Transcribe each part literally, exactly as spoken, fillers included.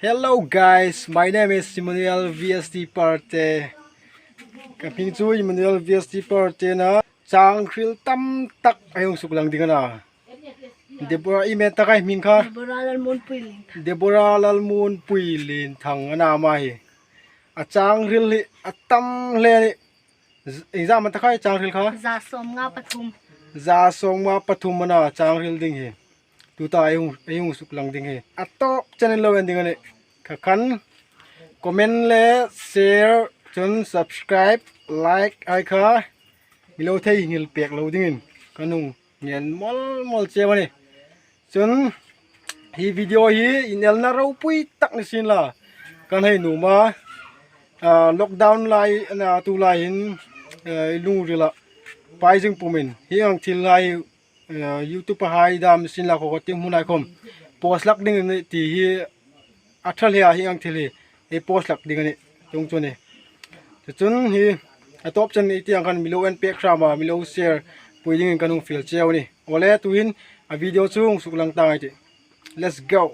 Hello guys, my name is Emmanuel V S T Parte. Ka hming chu Emmanuel V S T Parte a nih. Chang hril tam tak ei hung suklang ding a nih. Deborah, i hming tak ei hming kha? Deborah Lalmunpuilinthang. Deborah Lalmunpuilinthang a nih ama hi. A chang hril hi a tam hle a nih. Z-, ei zam a ta khai chang hril kha? Za sawmnga pathum. Za sawmnga pathum a nih chang hril ding hi. Tuta ei hung, ei hung suklang ding hi. A tawp chen lo en ding a nih. Kha khan comment le share, chun subscribe, like ei kha. Mi lo theinghil pek lo dingin kan hung ngen mawl mawl cheu a nih. Chun hi video hi inelna ropui tak ni sien la. Kan hei nuom a, ah, lockdown lai a nih, tulai hin, eh, i lungrila pai zing pumin. Hi ang thil lai, eh, YouTube-a hai dam sien la kho kho ti hmun lai khom. Post hlak ding a nih ti hi a ṭha hle a hi ang thil hi. Ei post hlak ding a nih. Chuong chu a nih. Chu chun hi a tawp chen ni ti ang khan mi lo en pek hram a, mi lo share pui dingin kan hung fiel cheu a nih. Awle, tuhin a video chu hung suklang ta ngai ei tih. Let's go.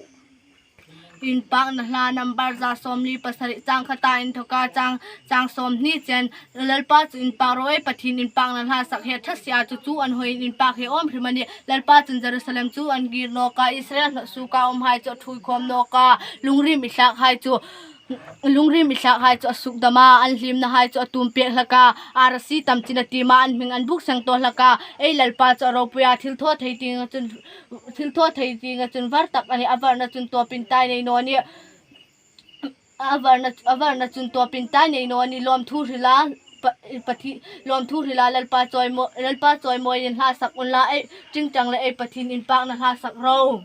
Inpakna hla number za sawmli pasari chang khata inthoka chang, chang sawmhni chen. Lalpa chu inpak ro, ei Pathien inpakna hla sak hi a ṭha si a, chu chu an hoi inpak hi awm hrim a nih. Lalpa chun Jerusalem chu a ngir nawk a, Israel hnawt suoka umhai chu a ṭhuoi khawm nawk a, lungriem ihlakhai chu, lungriem ihlakhai chu a sukdam a, an hliemnahai chu a tuom pek hlak a, arasi tam chin a tiem a, an hming an buk seng tawk hlak a, ei Lalpa chu a ropui a, thil thaw thei tienga chun, thil thaw thei tienga chun var tak a nih, a varna chun tawpin tai nei naw a nih. A varna, a varna chun tawpin tai nei naw a nih, lawmthu hrila, pa-, Pathi-, lawmthu hrila Lalpa chawimawi, Lalpa chawimawiin hla sak unla, ei ṭingṭang le ei Pathien inpakna hla sak ro.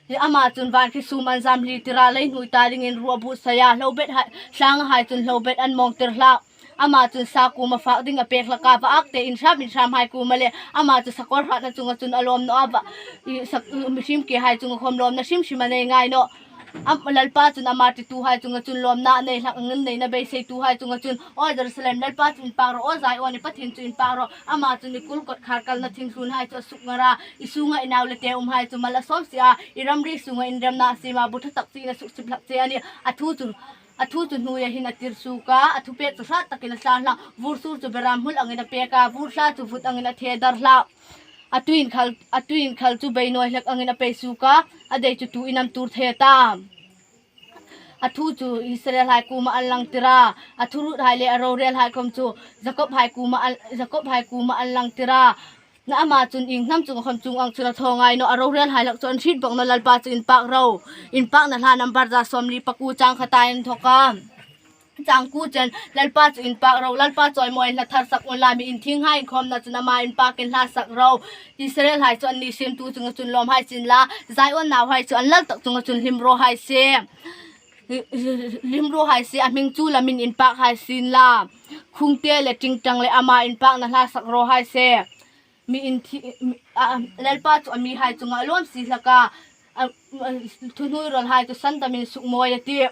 Hi ama chun van khi sum an zam hli tir a, lei hnuoi ta dingin ruo a buotsai a, hlobet hai, tlangahai chun hlobet an mawng tir hlak. Ama chun sa kuoma fak ding a pek hlak a, va ak te inhram inhramhai kuoma le, ama chu sakawr hratna chunga chun a lawm naw a, va, i, sak, mihriem kehai chunga khom lawmna hrim hrim a nei ngai nawh. Am, Lalpa chun ama tituhai chunga chun lawmna a nei hlak angin, neina beiseituhai chunga chun, aw Jerusalem, Lalpa chu inpak ro, aw Zion, i Pathien chu inpak ro, ama chun i kul kawtkhar kalna thing hlunhai chu a sukngar a, i sunga i nau le te umhai chu mal a sawm si a, i ramri sunga inremna a siem a, bu ṭha tak chiein a suksip hlak che a nih. A thu chu, a thu chu hnuoia hin a tir suok a, a thupek chu hrat takin a thlâr hlak. Vur sur chu beram hmul angin a pek a, vur hla chu vut angin a the dar hlak. A tuin khal, a tuin khal chu beinawi hlek angin a pei suok a, a dei chu tuin am tuor thei a ta. A thu chu Israelhai kuoma an lang tir a, a thuruothai le a rorelhai khom chu Jakobhai kuoma an, Jakobhai kuoma an lang tir a. Na ama chun ieng hnam chunga khom chuong ang chun a thaw ngai nawh, a rorelhai hlak chu an hriet bawk nawh. Lalpa chu inpak ro. Inpakna hla number za sawmli pakuo chang khata inthoka chang kuo chen, Lalpa chu inpak ro, Lalpa chawimawiin hla thar sak unla, mi inthienghai inkhawmna chun ama inpakin hla sak ro. Israelhai chu an ni siemtu chunga chun lawmhai sien la, Zion nauhai chu an lal tak chunga chun hlim raw hai se. Hlim raw hai se, a hming chu lamin inpak hai sien la. Khungte le ṭingṭang le ama inpakna hla sak raw hai se. Mi inthi-, mi, a, a, Lalpa chu a mihai chunga a lawm si hlak a, a, a, thuhnuoirawl hai chu sandamin sukmawi a tih.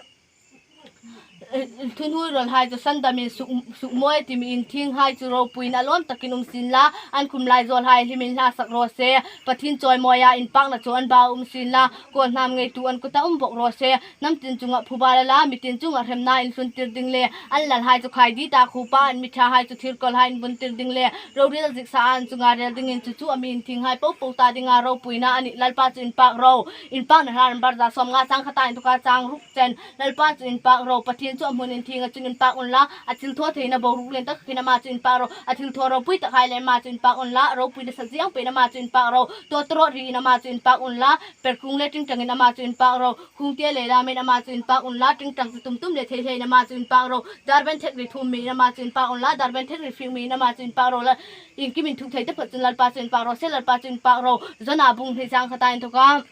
Thuhnuoirawl hai chu sandamin suk, sukmawi a tih, mi inthienghai chu ropuiin a lawm takin um sien la, an khum lai zawlhai hlimin hla sak raw se. Pathien chawimawia inpakna chu an bâka um sien la, kawlhnam ngeitu an kuta um bawk raw se. Hnam tin chunga phuba la la, mi tin chunga hremna inhlun tir ding le, an lalhai chu khai dit a, khuopa an mi ṭhahai chu thirkawlhai inbun tir ding le, rorel ziksa an chunga rel dingin chu chu a mi inthienghai popo ta dinga ropuina a nih. Lalpa chu inpak ro. Inpakna hla number za sawmnga chang khata inthoka chang ruk chen, Lalpa chu inpak ro, Pathien chu a hmun inthienga chun inpak unla, a thilthawtheina boruok lien tak khin ama chu inpak ro, a thilthaw ropui takhai le ama chu inpak unla, a ropuina sa ziang pein ama chu inpak ro, tawtawrawt riin ama chu inpak unla, perkung le ṭingṭangin ama chu inpak ro, khungte le lamin ama chu inpak unla, ṭingṭang tum tum le thei hlein ama chu inpak ro, darben thek ri thumin ama chu inpak unla, darben thek ri fingmin ama chu inpak ro la, iengkimin thuk thei taphot chun Lalpa chu inpak ro se, Lalpa chu inpak ro. Jona bung hni chang khata inthoka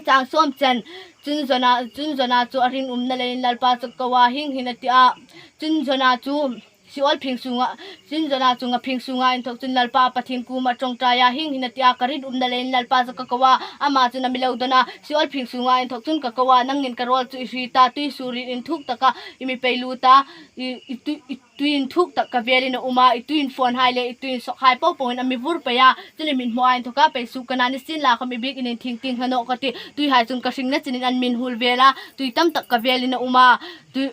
chang sawm chen, chun Jona, chun Jona chu a rinumna leiin Lalpa chu a ko a, hieng hin a ti a. Chun Jona chu Seol phing sunga, chun Jona chunga phing sunga inthok chun Lalpa Pathien kuoma ṭawngṭaia, hieng hin a tia, ka ringumna leiin Lalpa chu ka ko a, ama chun a mi lo dawn a. Seol phing sunga inthok chun ka ko a, nangin ka rawl chu i hriet a, tui surin inthuk taka i mi pei lut a, i, i, tui, i tui inthuk tak ka velin a um a, i tui infawnhai le i tui insawkhai popoin a mi vur pei a, chun i mithmuah inthoka pei suok ka na, nisienlakhawm i biekin inthing tieng hla naw ka tih. Tuihai chun ka hringna chinin an mi inhuol vel a, tui tam tak ka velin a um a, tui,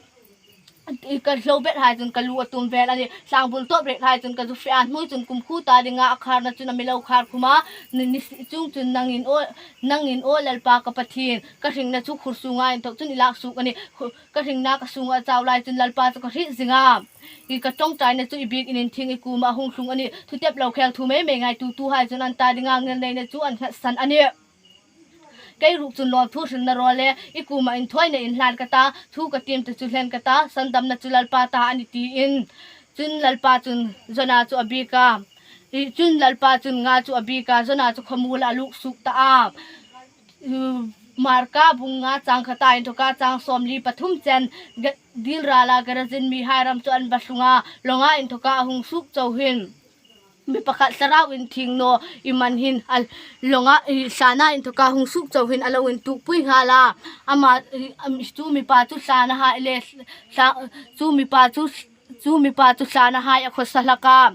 i ka hlo bethai chun ka lu a tum vel a nih. Tlangbul tawp rekhai chun ka zu fe a, hnuoi chun kumkhuo ta dinga a kharna chun a mi lo khar khum a. Ni, ni, chuongchun nangin aw, nangin aw Lalpa ka Pathien, ka hringna chu khur sunga inthok chun i lak suok a nih. Khu-, ka hringna ka sunga a chau lai chun Lalpa chu ka hriet zing a. I ka ṭawngṭaina chu i biekin inthing i kuoma a hung tlung a nih. Thutep lo khel thu mei mei ngaituotuhai chun an ta dinga ngilneina chu an nghatsan a nih. Kei ruok chun lawmthu hrilna rawl le i kuoma inthawina inhlan ka ta, thu ka tiem ta chu hlen ka ta, sandamna chu Lalpa ta a nih tiin. Chun Lalpa chun Jona chu a biek a. I, chun Lalpa chun nga chu a biek a, Jona chu khawmuola a luk suok ta a. U, Marka bung nga chang khata inthoka chang sawmli pathum chen, Ga-, dil rala Gerazin mihai ram chu an va tlung a, lawnga inthoka a hung suok chau hin mi pakhat thlarau inthieng naw i man hin a lawnga, i, thlana inthoka hung suok chau hin a lo intukpui nghal a. Ama, i, am, chu mipa chu thlanahai le, thla-, chu mipa chu, chu mipa chu thlanahai a khawsa hlak a.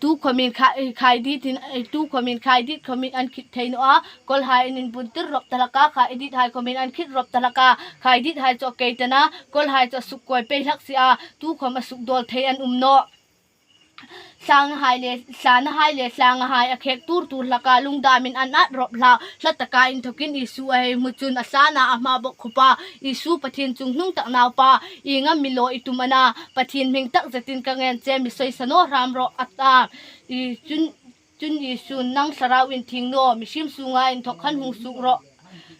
Tukhawmin khai, khai dit hin, tukhawmin khai dit khawmin an khit thei naw a, kawlhai an inbuntir rawp ta hlak a, khai dithai khawmin an khit rawp ta hlak a, khai dithai chu a kei ta a, kawlhai chu a suk kawi pei hlak si a, tukhawm a suk dawl thei an um nawh. Tlanahai le, tlanahai le tlanahai a khek tur tur hlak a, lungdamin an at rawp hlak. Hla taka inthokin Isu a hei hmu chun a thlana a hma bawkkhup a, Isu Pathien chunghnung tak naupa, ieng am mi lo i tum a na, Pathien hming tak zetin ka ngen che, mi sawisa naw hram rawh, a ta. I chun, chun Isu'n, nang thlarau inthieng naw, mihriem sunga inthok khan hung suok rawh,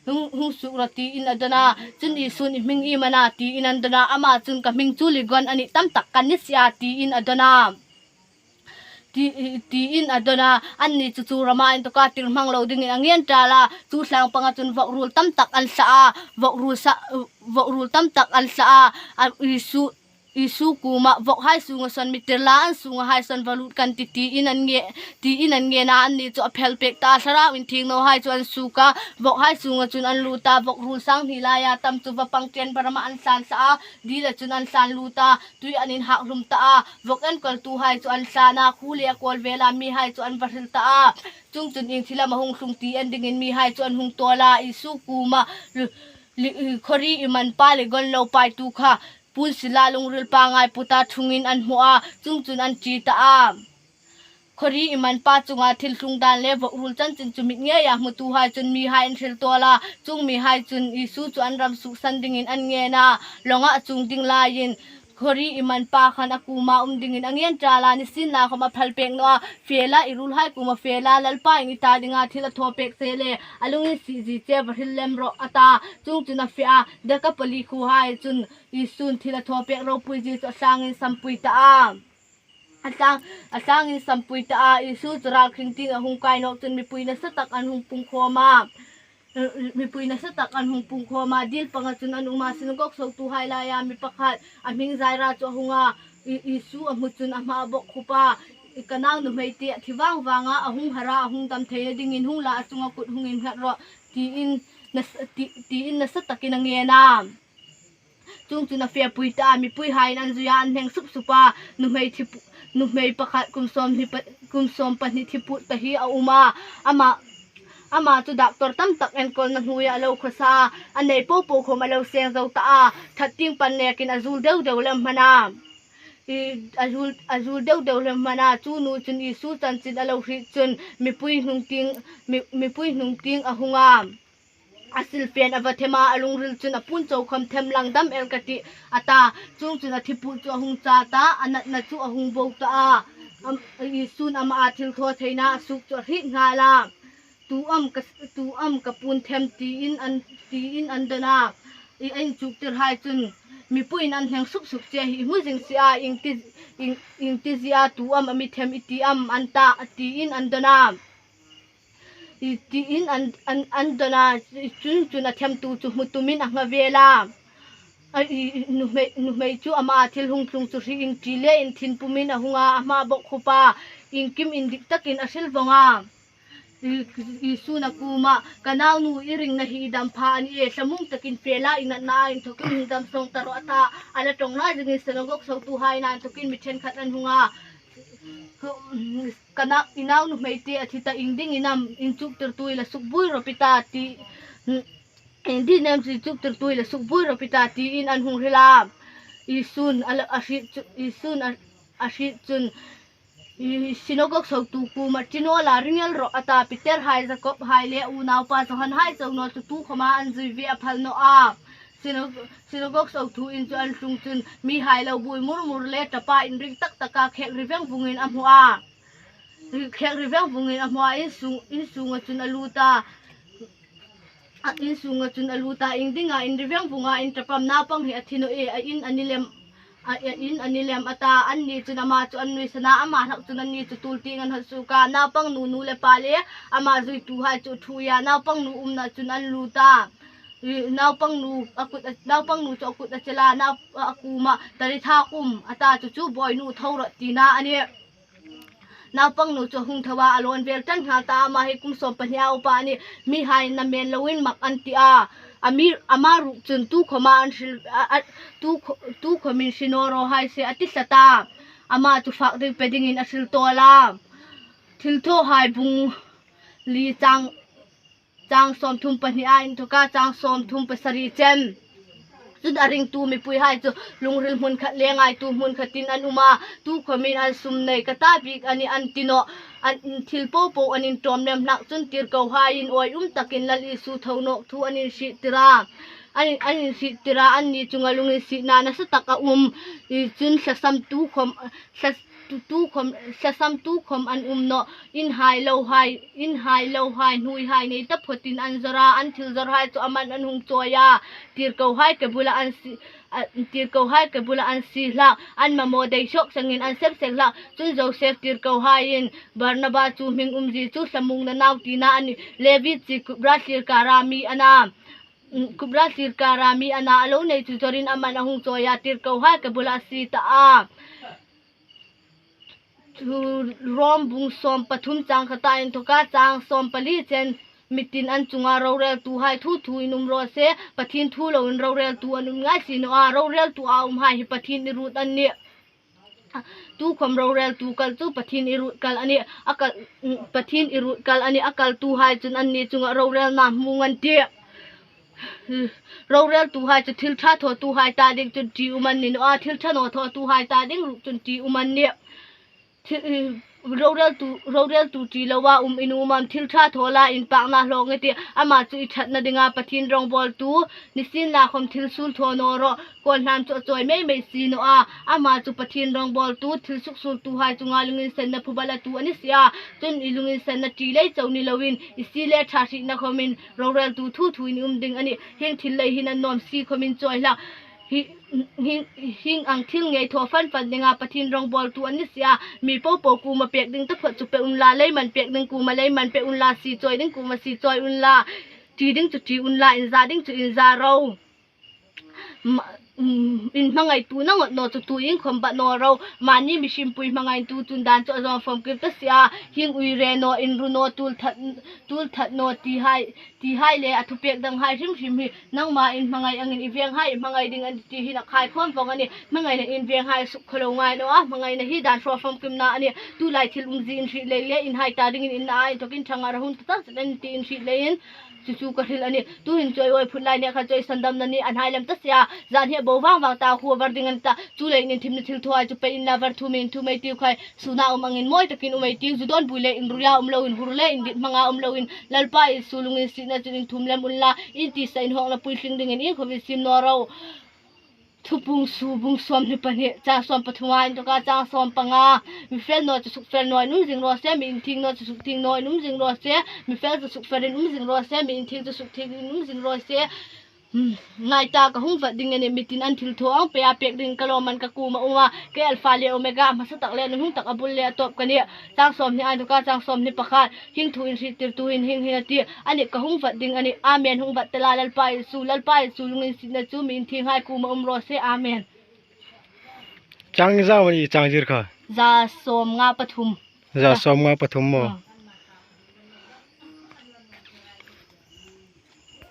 hung, hung suok rawh tiin a dawn a. Chun Isu'n, i hming iem a na tiin an dawn a. Ama chun, ka hming chu Ligon a nih, tam tak kan ni si a tiin a dawn a. Ti, tiin a dawn a. Anni chu chu rama inthoka tir hmang lo dingin a ngen ṭal a. Chu tlang panga chun vawk ruol tam tak an thla a. Vawk ruol sa, vawk ruol tam tak an thla a. A Isu, Isu kuoma, vawkhai sunga sawn mi tir la, an sungahai sawn va lut kan tih, tiin an nge, tiin an ngen a. Anni chu a phel pek ta, thlarau inthieng nawhai chu an suok a, vawkhai sunga chun an lut a, vawk ruol sang hni laia tam chu va pang ṭen barama an thlan thla a, dila chun an thlan lut a, tui an inhak hlum ta a, vawk enkawltuhai chu an thlan a, khuo le a kawl vela mihai chu an va hril ta a. Chuongchun ieng thil am a hung tlung ti en dingin mihai chu an hung tawl a, Isu kuoma, li, li, khawri i man pa Ligon lo paitupa kha, puon sila lungril pangngai puta thungin an hmu a, chuongchun an ṭi ta a. Khawri i man pa chunga thil tlung dan le vawk ruol chanchin chu mit ngeia hmutuhai chun mihai an hril tawl a, chuong mihai chun Isu chu an ram suoksan dingin an ngen a, lawnga a chuong ding laiin, khawri i man pa khan a kuoma um dingin a ngen ṭal a, nisienlakhawm a phal pek naw a, fe la, i ruolhai kuoma fe la, Lalpa'n i ta dinga thil a thaw pek che le, a lunginsiet zie che va hril lem rawh, a ta. Chuongchun a fe a, Dekapoli khuohai chun Isu'n thil a thaw pek ropui zie chu a tlangin sampui ta a. A tlang, a tlangin sampui ta a, Isu chu ral khring tieng a hung kai nawk chun mipui nasa tak an hung pungkhawm a. Mipui nasa tak an hung pungkhawm a, dil panga chun an um a, sinagog sotuhai laia mi pakhat, a hming Jaira chu a hung a, I, Isu a hmu chun a hma a bawkkhup a, I, ka nau nuhmei te a thi vang vang a, a hung har a, a hung dam theina dingin hung la, a chunga kut hung innghat rawh, tiin nas-, ti, tiin nasa takin a ngen a. Chuongchun a fepui ta a, mipuihaiin an zui a, an hneng sup sup a, nuhmei thi pu-, nuhmei pakhat kum sawmhni pa-, kum sawmpahni thi put ta hi a um a, ama, ama chu doctor tam tak enkawlna hnuoia a lo khawsa a, a nei po po khawm a lo seng zo ta a, that tieng pan nekin a zuol deu deu lem hman a. I, a zuol, a zuol deu deu lem hman a, chu nu chun Isu chanchin a lo hriet chun mipui hnung tieng, mi, mipui hnung tieng a hung a. A silfen a va them a, a lungril chun a puon chau khawm them lang dam el ka tih, a ta. Chuongchun a thi put chu a hung cha ta, a natna chu a hung bo ta a. Am, Isu'n ama a thil thaw theina a suok chu a hriet nghal a. Tu am ka, tu am ka puon them tiin an, tiin an dawn a. I, a inchuktirhai chun, mipuiin an hneng sup sup che hi i hmu zing si a, ieng ti, ieng, ieng ti zia tu am a mi them i ti am an ta, tiin an dawn a. I, tiin an, an, an dawn a, chuongchun a themtu chu hmu tumin a nghak vel a. a, i, i, nuhmei, nuhmei chu ama thil hung tlung chu hriin ṭi le inthin pumin a hung a, a hma bawkkhup a, inkim indik takin a hril vawng a. I, Isun a kuomah, "Ka naunu, i ringna hi i dam pha a ni e, thlamuong takin fe la, i natnaa inthokin hung damsawng ta rawh," a ta. A la ṭawng lai zingin sinagog hotuhai ina inthokin mi ṭhenkhat an hung a. "Ka na-, i nau nuhmei te a thi ta, iengdingin am inchuktirtu i la sukbuoi rawp i ta?" ti, "Iengdingin am inchuktirtu i la sukbuoi rawp i ta?" tiin an hung hril a. Isun a la, a hriet chu, Isun a, a hriet chun, i, sinagog hotu kuomah, "Ṭi naw la, ring el rawh," a ta. Peter hai, Jakob hai le unaupa Johan hai chau naw chu tukhawma an zui ve a phal naw a. Sinag-, sinagog hotu in chu an tlung chun mihai lo buoi mur mur le tapa inring tak taka khek ri veng vungin a hmu a. Khek ri veng vungin a hmu a, insung, insunga chun a lut a. A, insunga chun a lut a, "Iengdinga in ri veng vung a, in tapa am, naupang hi a thi naw e, a in a ni lem, a, a in a ni lem?" a ta. Anni chun ama chu an nuisan a, ama hlak chun anni chu tul tieng an hawt suok a. Naupang nu, nu le pa le ama zuituhai chu a ṭhuoi a, naupang nu umna chun an lut a. I, naupang nu a kut a, naupang nu chu a kut a chel a, nau-, a kuomah, "Talitha kum," a ta, chu chu, "Bawinu, tho rawh," tina a nih. Naupang nu chu a hung tho a, a lawn vel ṭan nghal ta, ama hi kum sawm pahni a upa a nih. Mihai namen loin mak an ti a. Ami, ama ruok chun tukhawma an hril, a, a, tukhaw-, tukhawmin hre naw raw hai se, a ti tlat a. Ama chu fak ding pe dingin a hril tawl a. Thilthawhai bung li chang chang sawmthum pahni a inthoka chang sawmthum pasari chen. Chun a ringtu mipuihai chu lungril hmun khat le ngaituo hmun khatin an um a, tukhawmin an sum nei ka ta bik a nih an ti nawh. An, thil popo an inṭawm lem hlak chun tirkohaiin awi um takin Lal Isu tho nawk thu an inhriettir a. An, an inhriettir a, anni chunga lunginsietna nasa tak a um. I chun thlasam tukhawm, thla-, tu, tukhawm, thlasam tukhawm an um nawh. Inhai lohai, inhai lohai, hnuoihai nei taphotin an zawr a, an thil zawrhai chu aman an hung chawi a. Tirkohai ke bula an sie, a, tirkohai ke bula an sie hlak, an mamaw dei sawk sengin an sep sek hlak. Chun Joseph tirkohaiin Barnaba chu hming umzie chu thlamuongna nau tina a nih. Levi chu Kupra thlir kara mi a na. Mm, Kupra thlir kara mi a na, a lo nei chu zawrin aman a hung chawi a, tirkohai ke bula a sie ta a. Chu Rom bung sawm pathum chang khat a inthoka chang sawm pali chen, mi tin an chunga roreltuhai thu thuin um raw se, Pathien thu loin roreltu an um ngai si naw a, roreltu a umhai hi Pathien i ruot an nih. Tukhawm roreltu kal chu Pathien i ruot kal a nih, a kal, Pathien i ruot kal a nih, a kaltuhai chun anni chunga rorelna hmung an tih. Roreltuhai chu thil ṭha thawtuhai ta ding chun ṭi um an ni naw a, thil ṭha naw thawtuhai ta ding ruok chun ṭi um an nih. Thil, roreltu, roreltu ṭi loa um in um am, thil ṭha thaw la inpakna hlawk nge ti, ama chu i ṭhatna dinga Pathien rawngbawltu, nisienlakhawm thil suol thaw naw rawh, kawlhnam chu a chawi mei mei si naw a, ama chu Pathien rawngbawltu, thil suksuoltuhai chunga lunginsenna phuba latu a ni si a, chun i lunginsenna ṭi lei chau ni loin, i sie le ṭha hrietna khawmin roreltu thu thuin i um ding a nih. Hieng thil lei hin annawm si khawmin chawi hlak. Hi, hi, hieng ang thil ngei thaw fan fan dinga Pathien rawngbawltu an ni si a, mi popo kuoma pek ding taphot chu pe unla, leiman pek ding kuoma leiman pe unla, sie chawi ding kuoma sie chawi unla, ṭi ding chu ṭi unla, inza ding chu inza ro. Ma-, mm, inhmangaitu nangawt naw chu tuin khawm bat naw ro. Mani mihrimpui hmangaitu chun dan chu a zawng famkim ta si a. Hieng ui re naw, inru naw, tul that, tul that naw tihai, tihai le a thupek danghai hrim hrim hi nangma inhmangai angin i venghai i hmangai ding a nih ti hin a khai khawm vawng a nih. Hmangaina in venghai suk khawlo ngai naw a, hmangaina hi dan hraw famkimna a nih. Tulai thil umzie in hriet lei le inhai ta dingin in na a inthokin ṭhang a ra hun ta tak zet a nih ti in hriet leiin chu chu ka hril a nih. Tuhin chawi awi phut lai nia kha chawi sandamna ni an hai lem ta si a. Zan hi a bo vang vang ta, khua var ding a ni ta. Chuleiin inthimna thilthawhai chu pe inla, var thu mi in thu mei tiu khai. Suna um angin mawi takin um ei tiu. Zu dawn bui le inruia um loin, hur le indit hmanga um loin, Lalpa Isu lunginsietna chun inthum lem unla, in tisa inhawkna puitling dingin in khawm insiem naw ro. Thupung Su bung sawmhni pahni, chang sawm pathuma inthoka chang sawm panga. Mi fel naw chu sukfel naw in um zing raw se, mi inthieng naw chu sukthieng naw in um zing raw se, mi fel chu sukfelin um zing raw se, mi inthieng chu sukthiengin um zing raw se. Hmm, ngai ta, ka hung vat ding a nih, mitin an thilthaw ang pei a pek ding ka lawm an, ka kuoma um a, kei Alpha le Omega, hmasa tak le a hnuhnung tak, a bul le a tawp ka nih. Chang sawmhni a inthawka chang sawmhni pakhat, hieng thu inhriettirtu hin hieng hin a ti a nih, ka hung vat ding a nih. Amen. Hung vat ta la, Lalpa Isu, Lalpa Isu lunginsietna chu mi inthienghai kuoma um raw se. Amen. Chang zau a ni chang zir kha? Za sawmnga pathum. Za sawmnga pathum maw? Hmm.